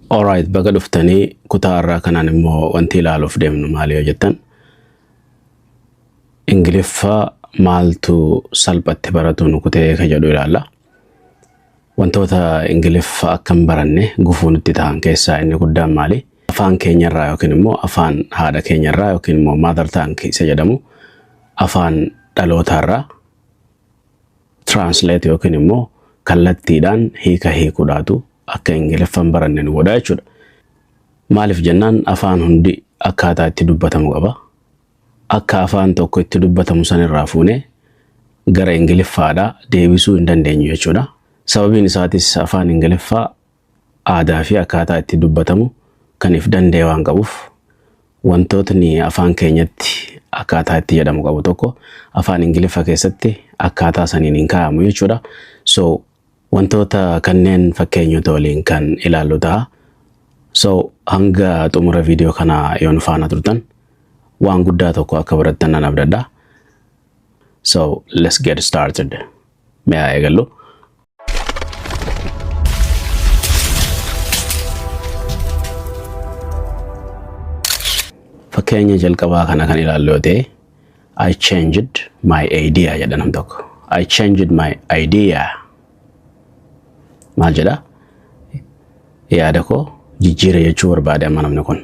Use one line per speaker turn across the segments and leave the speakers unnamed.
Alright, baga dhuftanii. Kutaa har'aa kanaan immoo wanti ilaaluuf deemnu maali yoo jettan, Ingiliffaa maaltu salphatti baratu nu kutee ka jedhu ilaalla. Wantoota Ingiliffa akka hin baranne gufuu nutti ta'an keessaa inni guddaan maali? Afaan keenyarraa yookiin immoo afaan haadha keenyarraa yookiin immoo mother tongue isa jedhamu, afaan dhalootaarraa translate yookiin immoo kallattiidhaan hiika hiikuudhaatu akka Ingiliffa hin baranne nu godha jechuudha. Maaliif jennaan, afaan hundi akkaataa itti dubbatamu qaba. Akka afaan tokko itti dubbatamu sanirraa fuunee gara Ingiliffaadhaa deebisuu hin dandeenyu jechuudha. Sababiin isaatis afaan Ingiliffaa aadaa fi akkaataa itti dubbatamu kan if danda'e waan qabuuf, wantootni afaan keenyatti akkaataa itti jedhamu qabu tokko afaan Ingiliffa keessatti akkaataa saniin hin kaa'amu jechuudha. So wantoota kanneen fakkeenyota waliin kan ilaallu ta'a. So hanga xumura viidiyoo kanaa yoo nu faana turtan, waan guddaa tokko akka barattan nan abdadha. So let's get started. Mee haa eegallu. Fakkeenya jalqabaa kana kan ilaallu yoo ta'e, "I changed my idea" jedha nam tokko. "I changed my idea." Maal jedha? Yaada koo jijjiire jechuu barbaade amma namni kun.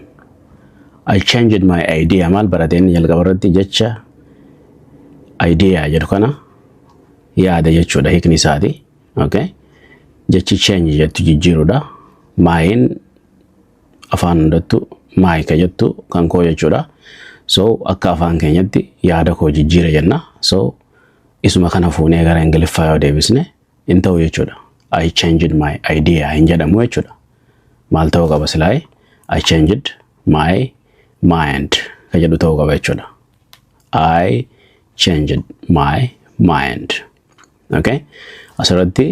"I changed my idea" maal barate inni jalqaba irratti? Jecha idea jedhu kana yaada jechuudha hiikni isaati. Okay. Jechi change jettu jijjiiruudha. My-n afaan hundattu my ka jettu kan koo jechuudha. So akka afaan keenyatti yaada koo jijjiire jenna. So isuma kana fuunee gara Ingiliffaa yoo deebisne hin ta'u jechuudha. "I changed my idea" hin jedhamu jechuudha. Maal ta'uu qaba silaa'e? "I changed my mind" ka jedhu ta'uu qaba jechuudha. "I changed my mind." Okay? Asirratti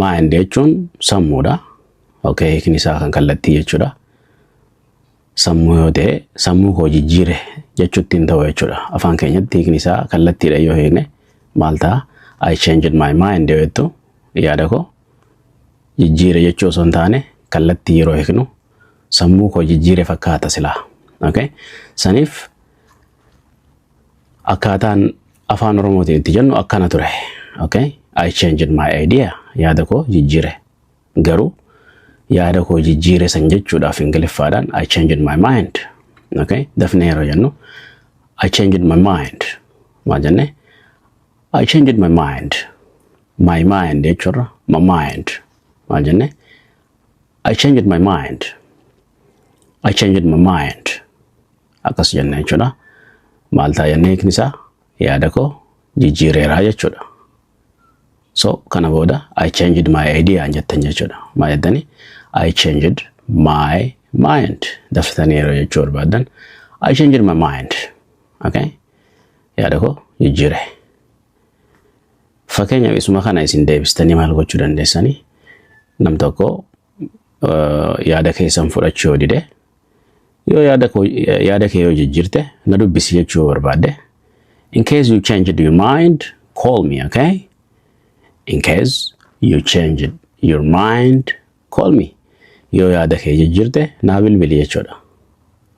mind jechuun sammuudha. Okay, hiikni isaa kan kallattii jechuudha. Sammuu yoo ta'e, sammuu koo jijjiire jechuutti hin ta'u jechuudha. Afaan keenyatti hiikni isaa kallattiidha yoo hiikne maal ta'a? "I changed my mind" yoo jettu, yaada koo jijjiire jechuu osoo hin taane, kallattii yeroo hiiknu sammuu koo jijjiire fakkaata silaa. Okay? Saniif akkaataan afaan Oromootiin itti jennu akkana ture. Okay? "I changed my idea." Yaada koo jijjiire. Garuu yaada koo jijjiire san jechuudhaaf Ingiliffaadhaan "I changed my mind." Okay? Dafnee yeroo jennu "I changed my mind." Maal jenne? "I changed my mind." My mind jechuurra my mind. Maal jenne? "I changed my mind. I changed my mind." Akkas jenna jechuudha. Maal ta'a jennee hiikni isaa? Yaada koo jijjiireeraa jechuudha. So kana booda "I changed my idea" jettan jechuudha. Maal jettani? "I changed my mind." Daftanii yeroo jechuu barbaadan "I changed my mind." Okay? Yaada koo jijjiire. Fakkeenyaaf isuma kana isin deebistanii maal gochuu dandeessanii? Nam tokko yaada keessan fudhachuu yoo dide, yoo yaada kee yoo jijjiirte na dubbisi jechuu yoo barbaadde, "In case you changed your mind, call me, okay? In case you changed your mind, call me." Yoo yaada kee jijjiirte naa bilbili jechuudha.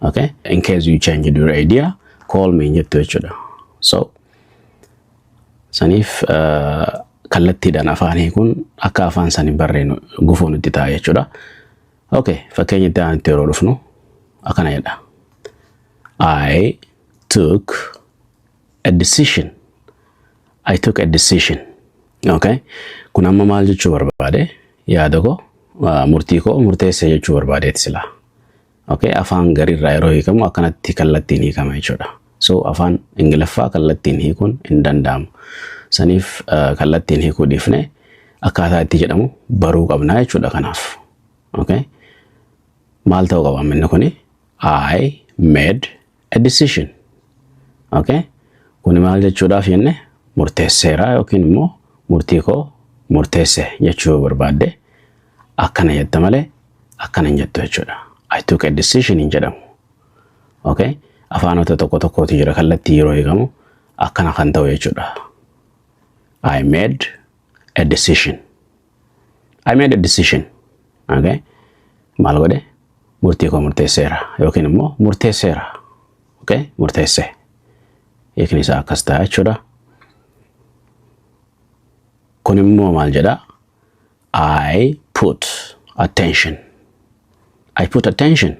Okay? "In case you changed your idea, call me" jettu jechuudha. So saniif kallattiidhaan afaan hiikuun akka afaan san hin barreenu gufuu nutti ta'a jechuudha. Okay, fakkeenya itti aanutti yeroo dhufnu akkana jedha. "I took a decision. I took a decision." Okay. Kun amma maal jechuu barbaade? Yaada koo, murtii koo murteesse jechuu barbaadeeti silaa. Okay, afaan gariirraa yeroo hiikamu akkanatti kallattiin hiikama jechuudha. So afaan Ingiliffaa kallattiin hiikuun hin danda'amu. Saniif kallattiin hiikuu dhiifne akkaataa itti jedhamu baruu qabna jechuudha kanaaf. Okay. Maal ta'uu qaba inni kuni? "I made a decision." Okay. Kuni maal jechuudhaaf jenne? Murteesseera yookiin immoo murtii koo murteesse jechuu barbaadde akkana jetta malee akkana hin jettu jechuudha. "I took a decision" hin jedhamu. Okay. Afaanota tokko tokkotu jira kallattii yeroo hiikamu akkana kan ta'u jechuudha. "I made a decision. I made a decision." Okay. Maal godhe? Murtii koo murteesseera yookiin immoo murteesseera. Okay? Murteesse. Hiikni isaa akkas ta'a jechuudha. Kun immoo maal jedha? I put attention. I put attention.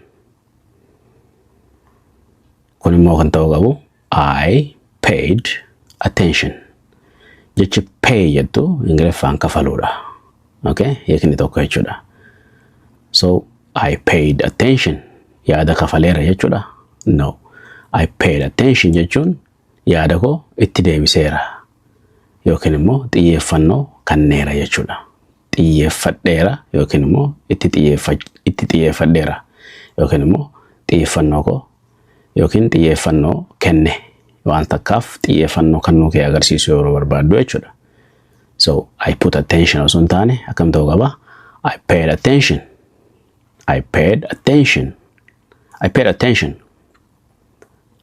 Kun immoo kan ta'uu qabu I paid attention. Jechi pay jettu Ingiliffaan kafaluudha. Okay? Hiikni tokko jechuudha. So I paid attention, yaada kafaleera jechuudha. No. I paid attention jechuun yaada koo itti deebiseera yookiin immoo xiyyeeffannoo kenneera jechuudha. Xiyyeeffadheera yookiin immoo itti xiyyeeffadheera yookiin immoo xiyyeeffannoo koo yookiin xiyyeeffannoo kenne, waan takkaaf xiyyeeffannoo kennuu kee agarsiisu yeroo barbaaddu jechuudha. So I put attention osoo hin taane akkam ta'uu qaba? I paid attention. I paid attention. I paid attention.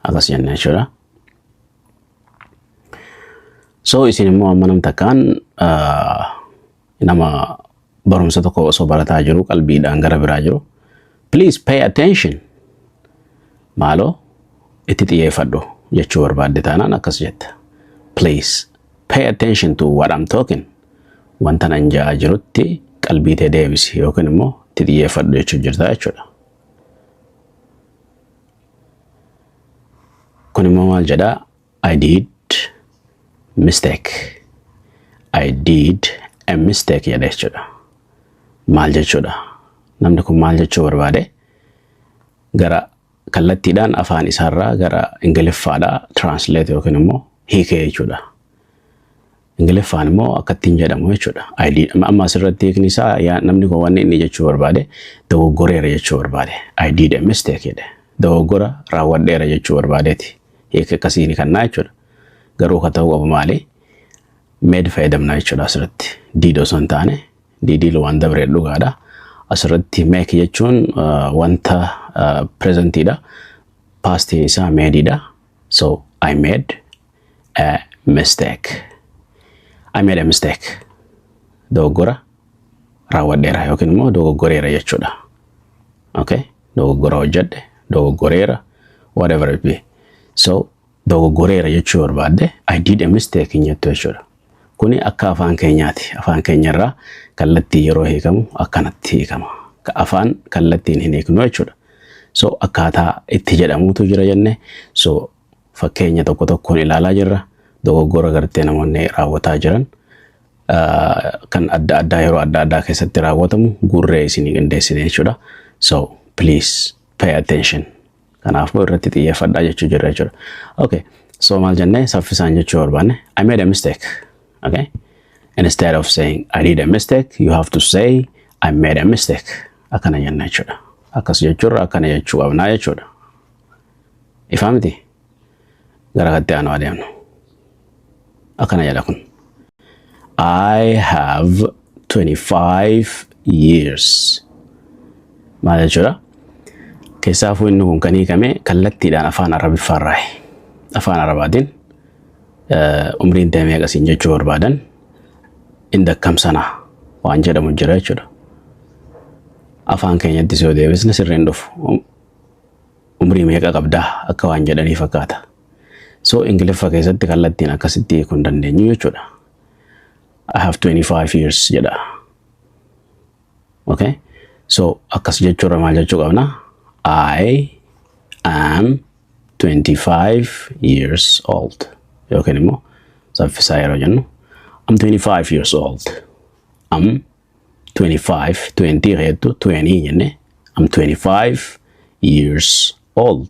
Akkas jenna jechuudha. So isin immoo amma nam takkaan nama barumsa tokko osoo barataa jiru qalbiidhaan gara biraa jiru, "Please pay attention." Maaloo itti xiyyeeffadhu jechuu barbaadde taanaan akkas jetta. Please pay attention to what I'm talking. Wanta nan ja'aa jirutti qalbii tee deebisi yookiin immoo itti xiyyeeffadhu jechuu jirta jechuudha. Kun immoo maal jedhaa? I did mistake. I did a mistake jedha jechuudha. Maal jechuudha? Namni kun maal jechuu barbaade? Gara kallattiidhaan afaan isaarraa gara Ingiliffaadhaa translate yookiin immoo hiikee jechuudha. Ingiliffaan immoo akkattiin jedhamu jechuudha. I did, amma asirratti hiikni isaa namni kun wanni inni jechuu barbaade dogoggoreera jechuu barbaade. I did a mistake jedhe. Dogoggora raawwadheera jechuu barbaadeeti. Hiika akkasii ni kannaa jechuudha. Garuu ka ta'uu qabu maali? Made fayyadamna jechuudha asirratti. Did osoo hin taane, did waan dabree dhugaadha. Asirratti make jechuun wanta presentiidha. Pastiin isaa madeidha. So I made a mistake. I made a mistake. Dogoggora raawwadheera yookiin immoo dogoggoreera jechuudha. Okay? Dogoggora hojjedhe, dogoggoreera, whatever it be. So dogoggoreera jechuu barbaadde I did a mistake hin jettu jechuudha. Kuni akka afaan keenyaati. Afaan keenyarraa kallattii yeroo hiikamu akkanatti hiikama. Afaan kallattiin hin hiiknu jechuudha. So akkaataa itti jedhamutu jira jenne. So fakkeenya tokko tokkoon ilaalaa jirra. Dogoggora gartee namoonni raawwataa jiran kan adda addaa yeroo adda addaa keessatti raawwatamu gurree isinii qindeessine jechuudha. So please pay attention. Kanaafuu irratti xiyyeeffadhaa jechuu jirra jechuudha. Okay. So maal jennee saffisaan jechuu barbaanne? I made a mistake. Okay. Instead of saying I did a mistake, you have to say I made a mistake. Akkana jenna jechuudha. Akkas jechuurra akkana jechuu qabnaa jechuudha. Ifaa miti? Gara katti aanu adeemnu. Akkana jedha kun. I have 25 years. Maal jechuudha? Keessaafuu inni kun kan hiikame kallattiidhaan afaan Arabiffaarraayi. Afaan Arabaatiin umriin tee meeqa siin jechuu barbaadan inda akkam sana waan jedhamu jira jechuudha. Afaan keenyatti yoo deebisne sirriin dhufu. Umrii meeqa qabdaa akka waan jedhanii fakkaata. So Ingiliffa keessatti kallattiin akkasitti hiikuu hin dandeenyu jechuudha. I have 25 years jedha. Okay? So akkas jechuurra maal jechuu qabna? I am 25 years old. Yookiin immoo saffisaa yeroo jennu I'm 25 years old. I'm 25, 20 jettu 20 jenne, I'm 25 years old.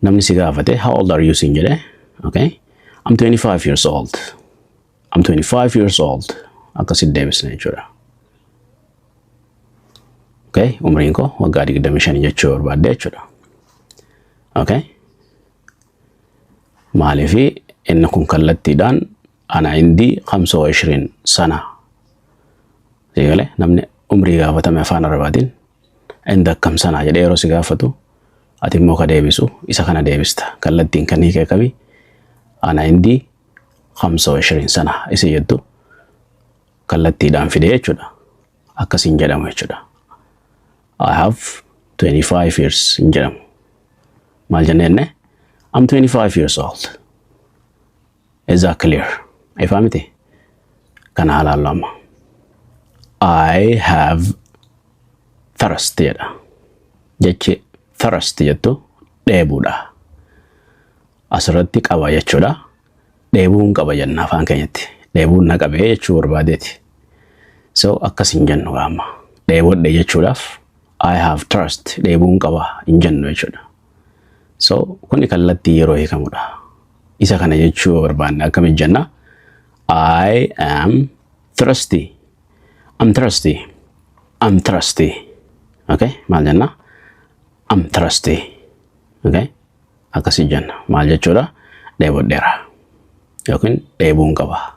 Namni si gaafate "How old are you?" siin jedhe, okay? I'm 25 years old. I'm 25 years old. Akkasitti deebisne jechuudha. Okay, umriin koo waggaa 25 jechuu barbaadde jechuudha. Okay? Maaliifi inni kun kallattiidhaan أنا عندي 25 سنة. Sigalee namni umrii gaafatame afaan Arabaatiin عندك كم سنة jedhee yeroo si gaafatu ati immoo ka deebisu isa kana deebista. Kallattiin kan hiikee qabi أنا عندي 25 سنة isa jettu kallattiidhaan fide jechuudha. Akkasiin jedhamu jechuudha. "I have 25 years" hin jedhamu. Maal jennee? "I'm 25 years old." Is that clear? Ifaa miti? Kana haa laallu amma. "I have thirst" jedha. Jechi "thirst" jettu dheebuudha. Asirratti qaba jechuudha. Dheebuun qaba jenna afaan keenyatti. Dheebuun na qabee jechuu barbaadeeti. So akkas hin jennu amma. Dheebodhe jechuudhaaf "I have thirst", dheebuun qaba hin jennu jechuudha. So kuni kallattii yeroo hiikamudha. Isa kana jechuu barbaanne akkamitti jenna? "I am thirsty. I'm thirsty. I'm thirsty." Okay? Maal jenna? "I'm thirsty." Okay? Akkasii jenna. Maal jechuudha? Dheebodheera. Yookiin dheebuun qaba.